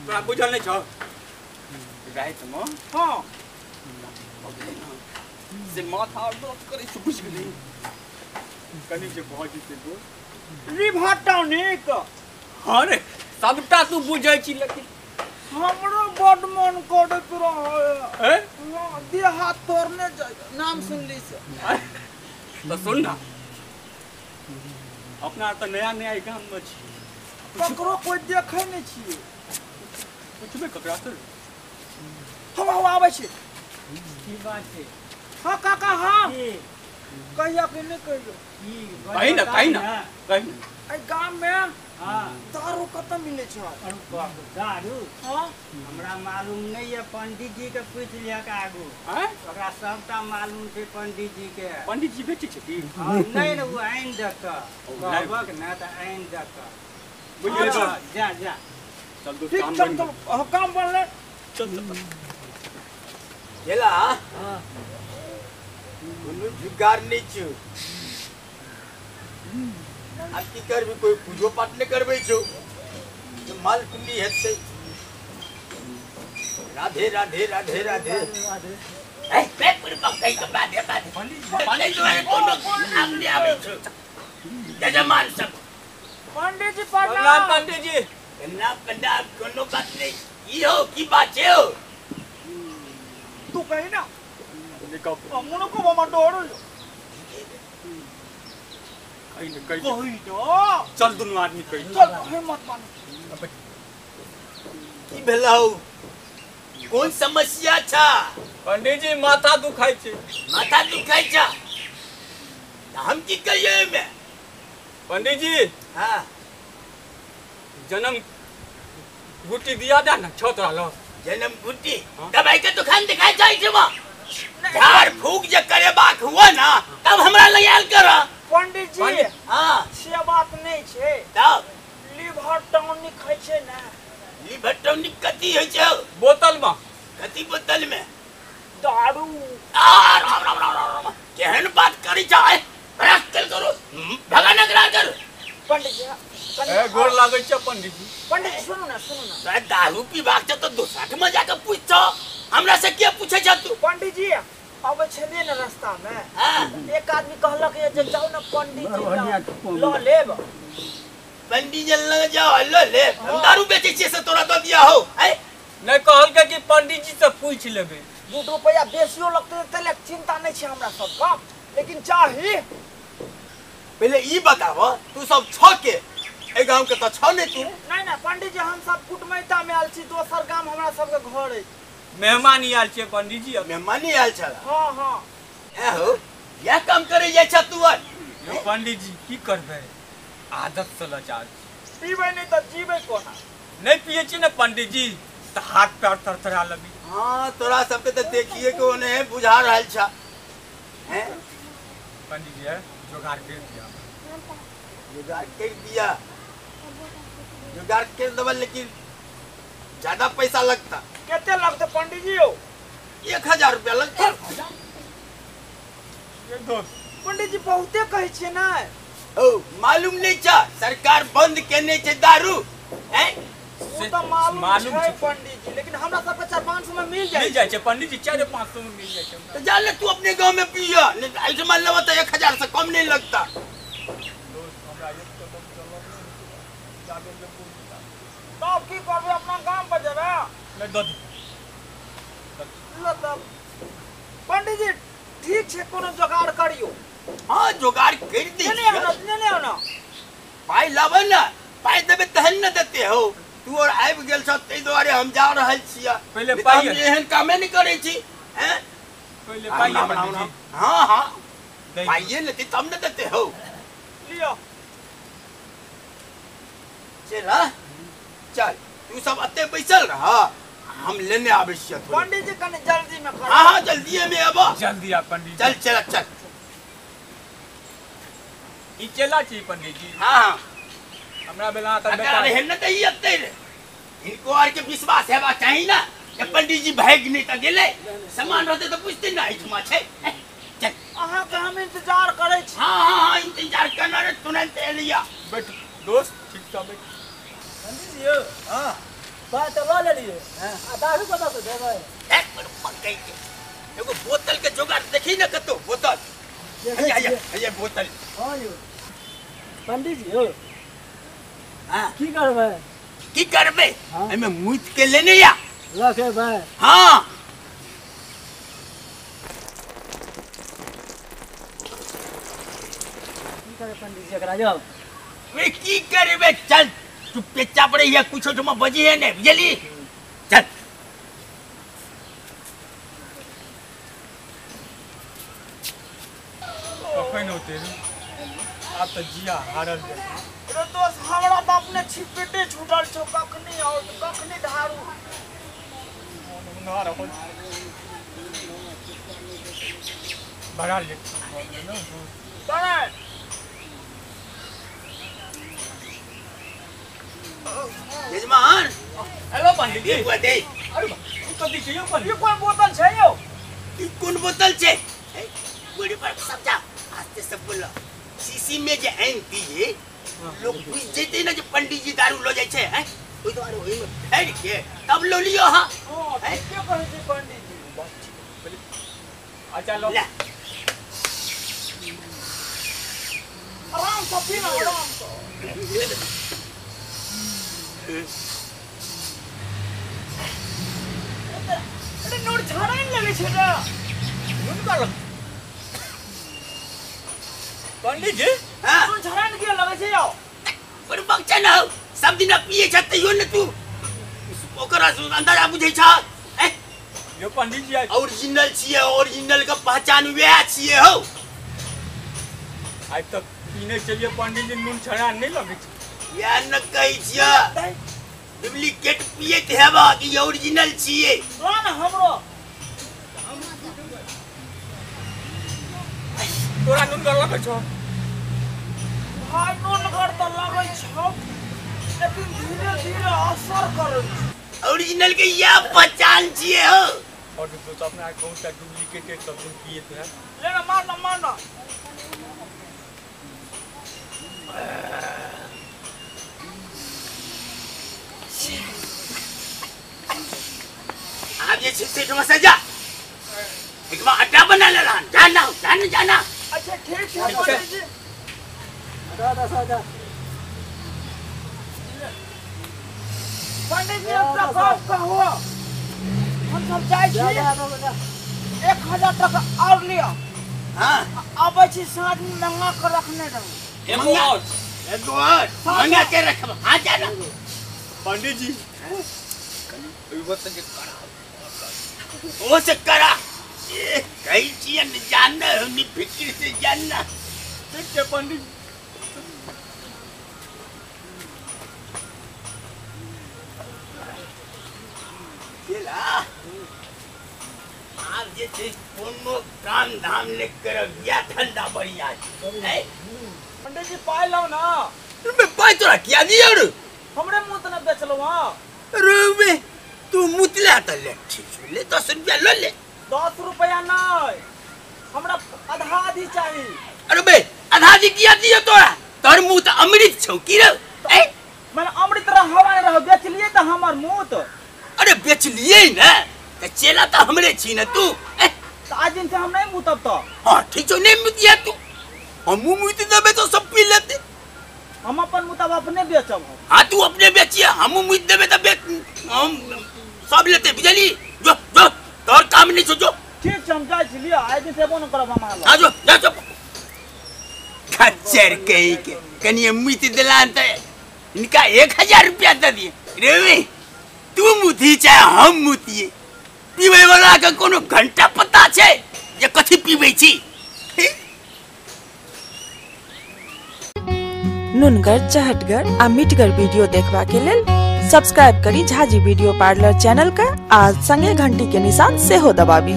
तोरा बुझल नहीं छौ राति में हां से माथा दर्द करै छै बुझि गेली कनी जे भऽ जेतै दोस्त लिवर टॉनिक हां रे सबटा तू बुझै छी लेकिन हमरो बड मन करैत रहे देह हाथ तोड़ने जाय नाम सुनली से तो सुन ना अपना तो नया नया गाम में छी ककरो कोई देखै नहीं छियै पूछबे ककरा से हम आबै छी की बात छै हां काका हां कहिया कि नहीं कहियो कहि ना कहि ना कहि ना एहि गाम में हां दारू कत मिलै छै अरे बाप दारू हां हमरा मालूम नहीं है पंडित जी के पूछ लिया के आगू हैं ओकरा सबटा मालूम छै पंडित जी के पंडित जी बेचै छै की हां नहीं ने वो आनि देत कहबक ना त आनि देत बुझि गेलै जा जा चल दोस्त ठीक काम चल बन चल हां काम बनलै चल चल गेला हां कोनो जुगाड़ नहीं छौ आब की करबी कोई पूजो पाठ नहीं करबै छौ तो माल कुंडी हेतै राधे राधे राधे राधे ए पेपर पकड़ै के बाधे बाधे पंडित जी कोनो काम नहीं आबै छौ यजमान सब पंडित जी प्रणाम प्रणाम पंडित जी ना पंडा कोनो बात नहीं ई हो की बात छै हो तू कहि ना निकल हमनो को मामा डर हो कहि ना कहि कहि ना चल दुनू आदमी कहि चल हिम्मत मान की भेलौ कोन समस्या छा पंडित जी माथा दुखाइ छै माथा दुखाइ छा त हम की कहियै एहिमे पंडित जी हां जन्म गुटी दिया दा ना छौ तोरा लग जन्म गुटी हाँ? दवाई के दुकान दिखाई जाइ छै वहाँ झाड़ फूक जे करेबाक हुआ ना तब हमरा लग आयल कर पंडित जी हां से बात नहीं छै तब लिवर टॉनिक खाइ छै ना लिवर टॉनिक कथी होइ छै बोतल में कथी बोतल में दारू आ राम राम राम राम केहन बात करी छै रख कर करो भगा न करा कर पंडित जी ए गोर लागै छै पंडित जी पंडित जी सुनू ना सुनू ना तोरा दारू पीबाक छै तो दोसर में जाके पूछ हमरा से के पूछै छ तू पंडित जी अबै छलियै ने रास्ता में हां एक आदमी कहलक ये जे जाउ ना पंडित जी लग, ल लेब पंडित जी लग जाओ ल ले हम दारू बेचै छियै से तोरा दऽ दिया हो हैं नहीं कहलकै कि पंडित जी से पूछ लेबै 2 रुपया बेसियो लगतै तै चिंता नहीं छै हमरा सबके लेकिन चाही पहले ई बताव तू सब छ के ए गांव के त छ ने तू नहीं ना पंडित जी हम सब कुटमैता में आयल छी दोसर गाम हमरा सबके घर है मेहमान आयल छै पंडित जी मेहमानी आयल छला हां हां ए हो या काम करे जाइ छ तू आर यो पंडित जी की करबै आदत से लाचार छी पीबै नहीं त जीबै कोना नहीं पिए छी ने पंडित जी त हाथ पैर थरथरा लगी हां तोरा सबके त देखिए के ओने बुझा रहल छ हैं पंडित जी जुगाड़ कर दिया जुगाड़ कर दिया जुगाड़ कर देबा लेकिन ज्यादा पैसा लगता कितने लगते पंडित जी हो 1000 रुपया लगता ये दोस्त पंडित जी बहुते कहै छियै ना ओ मालूम नहीं छा सरकार बंद केने छै दारू हैं ओ त मालूम छै पंडित जी लेकिन हमरा सबके 4-500 में मिल जाय मिल जाय छै पंडित जी 4-500 में मिल जाय छै तो जा ले तू अपने गांव में पिया नहीं ऐसे मान लेवा तो 1000 से कम नहीं लगता दोस्त हमरा एक कदम चलत जादे ले तब की करबे अपना गाम पर जेबे नहीं दऽ दी ल तब पंडित जी ठीक छै कोनो जुगाड़ करियो हां जुगाड़ कर दी नहीं आना नहीं आना पाई लाबे ना पाई देबे तहन न देते हो तू और आबि गेल छ तै दुआरे हम जा रहल छियै पहिले पाई हम एहन कामे नहीं करै छी हैं पहिले पाई पंडित जी हां हां पाई लेते तब न देते हो लियो चल चल तू सब अते बैसल रह हम लेने आबै छियै पंडित जी कने जल्दी में कर हां हां जल्दी में आबो जल्दी आ पंडित चल चल चल ई चला छी पंडित जी हां हां हमरा बेला त बेटा अरे हेन त ई अते रे इनको आर के विश्वास हेबा चाही ना कि पंडित जी भाग नहीं त गेलै सामान रहते त पूछते ना एठमा छै चल अहाँ के हम इंतजार करै छी हां हां हां इंतजार करना रे तुरंत एलिया बैठ दोस्त ठीक छ बैठ पंडित जी हां बात तो ल लेलिए। आ दारू कतऽ से देबै? एक मिनट पकड़ के एगो बोतल के जोगाड़ देखी न कतौ बोतल। हैया हैया हैया बोतल। हां यो पंडित जी हो। हां की करबै? की करबै? एमे मुइत के लेने या लखेबै। हां की करे पंडित जी एकरा यौ? वे की करबै? चल चुपे चाप रही कुछ ठमा बजी है ने बुझली। चल कखन होते आब त जिया हारल जाय। रे दोस्त हमरा त अपने छिपेटे छूटल छौ, कखनी आओ कखनी ढारू ना रहल बड़ा लेट बड़ा। यजमान हेलो पंडित जी। दे अरे ई कथी छै यौ पंडित? ई कोन बोतल छै यौ? ई कोन बोतल छै? बड़ी पर समझा आस्ते से बोल। शीशी में जे आनि दिए लोग बुझ जेते ना जे पंडित जी दारू ल जाय छै। हैं ओइ दुआरे ओइ में फेर के तब ल लियो। हां हां के कहै छै पंडित जी? अच्छा लो आराम से पी ना, आराम से। अरे नोट झाड़ा नहीं लगे छे रे। हुनकर पंडित जी हां नोट झाड़ा नहीं के लगे छे यौ? बड़ बच्चा न हो सब दिन पिए छ तैयो न तू ओकरा अंदाजा बुझै छ। हैं यो पंडित जी ओरिजिनल छिए, ओरिजिनल के पहचान वएह छिए हो। आज तक पीने चलिए पंडित जी नून छड़ा नहीं लगे छे। या न कहै छियै डुप्लीकेट पियत हेबा कि ओरिजिनल छिए? ला न हमरो तोरा नून गर लगै छौ? भाई नून गर त लगै छौ लेकिन धीरे धीरे असर करै छै। ओरिजिनल के या पहचान छिए हो। और तो अपना कौन सा डुप्लीकेट सब दिन पियत है। ले ना मार ना मार ना। आप ये छिप से जा एक बार अड्डा बना ले रहा। जाना जाना जाना। अच्छा ठीक है पंडित जी। दादा सादा पंडित जी अपना बाप का हुआ हम सब जाय छी। 1000 टका और लिया। हां आबै छी साँझ में मंगा के रखने रहू। एगो और एगो और मंगा के रखब। हां जाना पंडित जी। के करा ओ से करा ये कई चीज न जानना हमनी फिक्र से जानना। ठीक है पंडित। चला आप जे छै कोनो काम धाम ने करब या ठंडा बढ़िया है। पंडित जी पाई लाओ ना। बे पाई तोरा किया दियो रे? हमरे मुंह त न बेचलो। हां रे तू मुतला त ले ठीक ले 10 रुपया ल ले। 10 रुपया नहीं हमरा आधा आधी चाहिए। अरे बे आधा आधी किया दियो तोरा? तोर मुंह त अमृत छौ की रे? ए माने अमृत रहवा ने रहो बेचलिए त हमर मुंह त। अरे बेचलिए ना त चेला त हमरे छी ना तू। ए त आज दिन से हम नहीं मुतब त। हां ठीक छौ नहीं मुतिया तू। हम मुंह मुत देबे तो सब पी लेते। हम अपन मुतब अपने बेचब। हां तू अपने बेचिए हम मुत देबे त बेच हम सब लेते बुझली। जो जो तोर काम नहीं छो जो। ठीक छै हम जाइ छी लिअ आइ दिन से एबो न करब हम अहाँ। हां जो जा जो खच्चर कही के कनिए मुत देला त इनका 1000 रुपया दे दिए। रे तू मुती चाहे हम मुतिए पीबै वाला के कोनो घंटा पता छै जे कथी पीबै छी। नुनगर चहटगर आ मिठगर वीडियो देखबा के लेल सब्सक्राइब करी झाजी वीडियो पार्लर चैनल का आ संगे घंटी के निशान सेहो दबाबी।